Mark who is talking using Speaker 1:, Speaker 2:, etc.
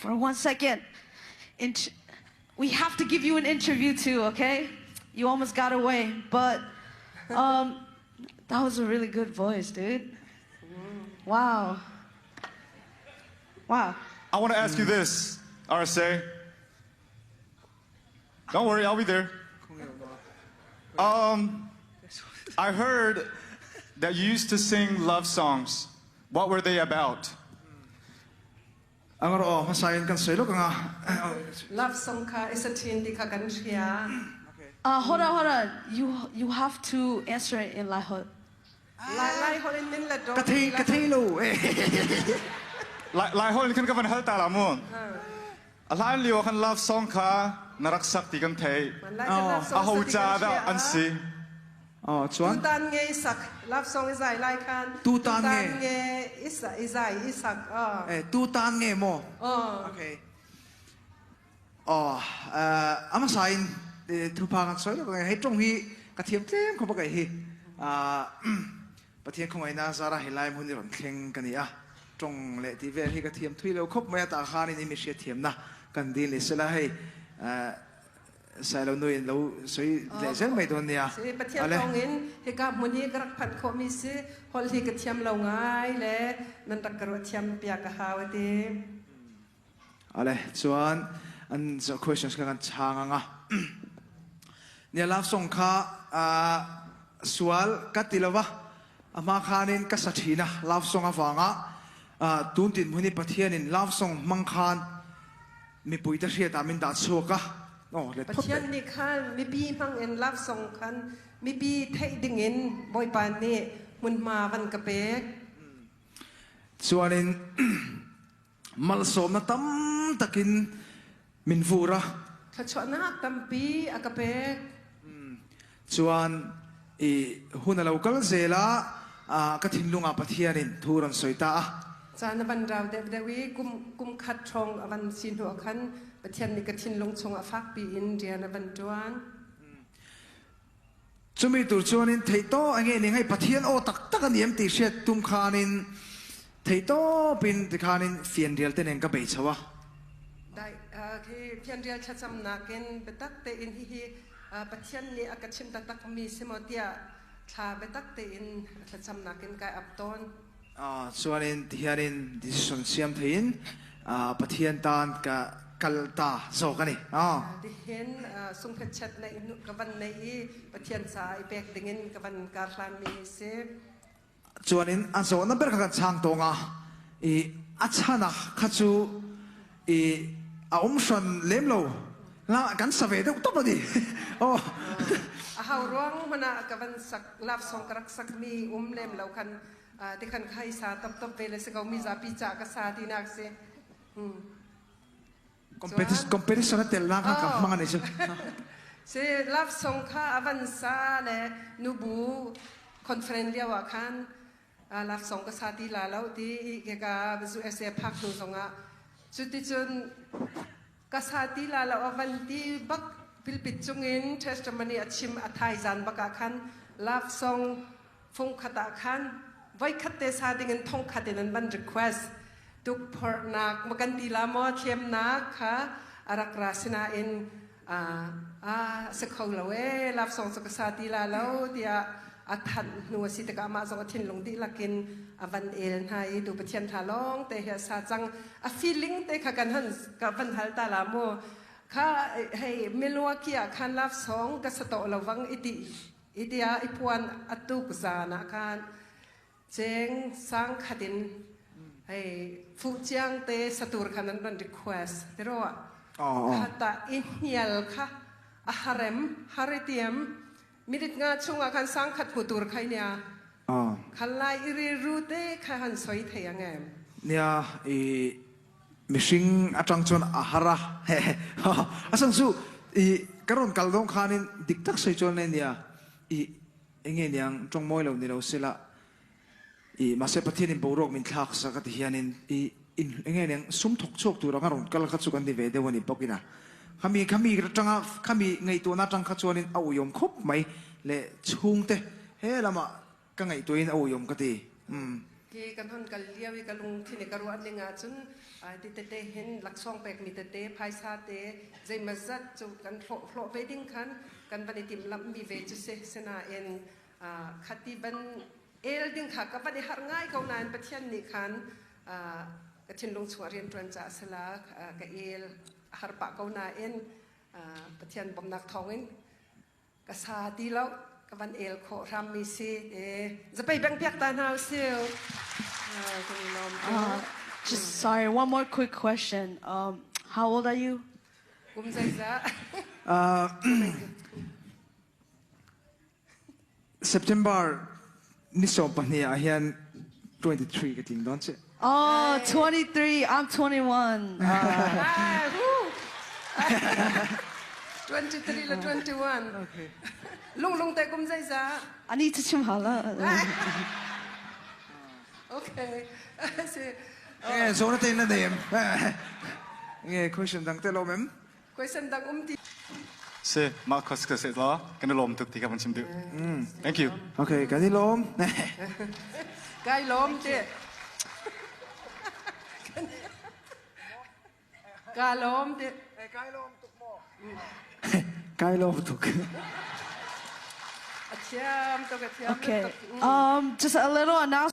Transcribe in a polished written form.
Speaker 1: For one second. We have to give you an interview too, okay? You almost got away, but that was a really good voice, dude. Wow. Wow.
Speaker 2: I want to ask you this, RSA. Don't worry, I'll be there. I heard that you used to sing love songs. What were they about?
Speaker 3: Ang ro hmasain kan soi lok anga.
Speaker 4: Love song kha i sa thin ti kha kan hria.
Speaker 1: Hold on, hold on. You have to answer it in Lai Holh.
Speaker 4: Lai Lai holh in min let
Speaker 3: Ka thei ka thei lo.
Speaker 2: Lai Lai holh in khan ka van hal ta la mu. A hlan lio khan love song kha na rak sak ti kan thei. A ho ca dah an si.
Speaker 3: Oh, chuan.
Speaker 4: Tutan nge i sak love song i zai lai khan.
Speaker 3: Tutan nge.
Speaker 4: Nge i zai i sak.
Speaker 3: Eh, tutan nge mo.
Speaker 4: Oh.
Speaker 3: Okay. Oh, ama sain thupa kan soi lo hei tong hi ka thiam tlem kho ba hi. Pathian khongaina zara helai mun i ron thleng ka ni a. Tong le ti vel hi ka thiam thui lo khop mai ta khan in mi hria thiam na kan dil ni sela hei Sailo nu in lo soi le zel mai don nia.
Speaker 4: Si Pathian thawng in hika hmun hi ka rak phanh khawhmi si holh hi ka thiam lo ngai le nan rak ka ruah thiam piak a hau ati.
Speaker 3: Ale chuan an questions kha kan chang anga. Nia love song kha sual ka ti lova ama khanin ka sa thina love song awanga tun tin huni Pathian in love song mang khan mipui te hriat ah min dah chuak a oh let phot
Speaker 4: Pathian nih khan mipi hmang in love song khan mipi theih ding in Bawipa nih hmunhma van ka pek.
Speaker 3: Chuanin malsawmna tam takin min vur a.
Speaker 4: Thluachuahnak tampi a ka pek.
Speaker 3: Chuan i hun a lo kal zel a, ka thinlung ah Pathian in thu rawn sawi ta a.
Speaker 4: Caan a van rau deuhdeuh i kum kum khat hrawng a van si hnu ah khan Pathian nih ka thinlung chungah fakpi in rian a van ṭuan.
Speaker 3: Chumi tur chuanin theihtawp enge ning hei Pathian aw taktak a ni em tih hriat tum khanin theihtawpin tikhanin fianrial te nen ka bei chho a.
Speaker 4: Dai khi fianrial thlacamnak in biatak tein hihi Pathian nih a ka chimh taktakmi si maw tiah thla biatak tein thlacamnak in kai ap tawn.
Speaker 3: Chuanin tihianin decision siam theiin Pathian tan ka kal ta zawk a ni.
Speaker 4: Tihin sungkhat nei ka van nei i Pathian ca i pek dingin ka van kar hlanmi si.
Speaker 3: Chuanin a zawhna ber kha kan chhang tawng a, i a chhan a kha chu i a awm hran lem lo la kan sa ve deuh tawp a ni. Aw.
Speaker 4: A hau ruang hmanh ah ka van sak love song ka rak sak mi um lem lo khan tikhan khai sa top top ve le si ko mi zapi ca ka sa tinak si.
Speaker 3: Competition a tel nak ka hmang ani chu.
Speaker 4: Si love song kha avan sa le nubu conference lio ah khan love song ka sa ti la lo ti ke ka USA phak hnu zongah cuticun ka sa ti la lo avan ti bak pilpit chungin testimony a chim a thai zan bak ah khan love song fung khat ah khan voikhat te sa ding in thong khat in an van request tukphorhnak ma kan ti la maw thlemnak kha a rak ra sinain a a si kho lo e love song cu ka sa ti la lo tiah a thanh hnu a si tikah mah zong a thinlung dihlak in a van el hna i tu Pathian tha lawng te hi a sa cang a feeling te kha kan han ka van hal ta la mu kha hei Milwaukee ah khan love song ka sa to lo wang iti Itia i puan a tuk zan ah khan cheng sang khat in hei fuh chiang te satur khan an ran request tiro khata i hnial kha a harem haritiam minute nga chungah khan sang khat hmu tur khai nia khalai i rilru te kha han soi thei angem
Speaker 3: nia i mihring atang chuan a har a a chhan chu i ka rawn kal dawng khanin dik tak sawi chuan nia i enge niang tawng mawi lo ni lo sela i mahse Pathian in boruak min thlak sak a ti hianin i in enge niang sum thawk chhuak tur anga rawn kal kha chu kan ni ve deuh a ni bawk ina khami khami atanga khami ngaihtuahna atang kha chuanin a uiawm khawp mai le chhungte he lamah ka ngaihtuahin a uiawm ka ti.
Speaker 4: Hi kan hon kal lio i ka lungthin i ka ruah ning ahcun ti tete hin laksawng pekmi tete phaisa te zeimazat cu kan hlawh hlawh ve ding khan kan van i timhlamhmi ve cu si. Sinain khati van el ding kha ka van i harh ngai ko nain Pathian nih khan ka thinlung chungah rianṭuan caah a si la ka el a har pah ko nain Pathian bawmhnak thawngin ka sa ti lo ka van el khawh hrammi si e zapei beng piak ta hna usih.
Speaker 1: Just sorry, one more quick question. How old are you?
Speaker 4: Kum zeizah?
Speaker 3: September ni 12 ah hian 23 ka tling dawn che.
Speaker 1: Oh, 23. I'm 21.
Speaker 4: Ah, woo. 23 le 21.
Speaker 3: Okay.
Speaker 4: Lung lung te kum zeizah?
Speaker 1: Ani chu chim hala.
Speaker 4: Okay. Si.
Speaker 3: Eh, zo na te na nem. Nge question dang te lo mem.
Speaker 4: Question dang um ti.
Speaker 2: Si, mah khos ka se la kan i lawm tuk ti ka van chim duh. Thank you.
Speaker 3: Okay, kan i lawm.
Speaker 4: Kai lawm te. Ka lawm te.
Speaker 3: Kai lawm tuk maw? Kai lawm tuk.
Speaker 4: A thiam tuk a thiam
Speaker 1: Okay.
Speaker 4: tuk.
Speaker 1: Just a little announcement.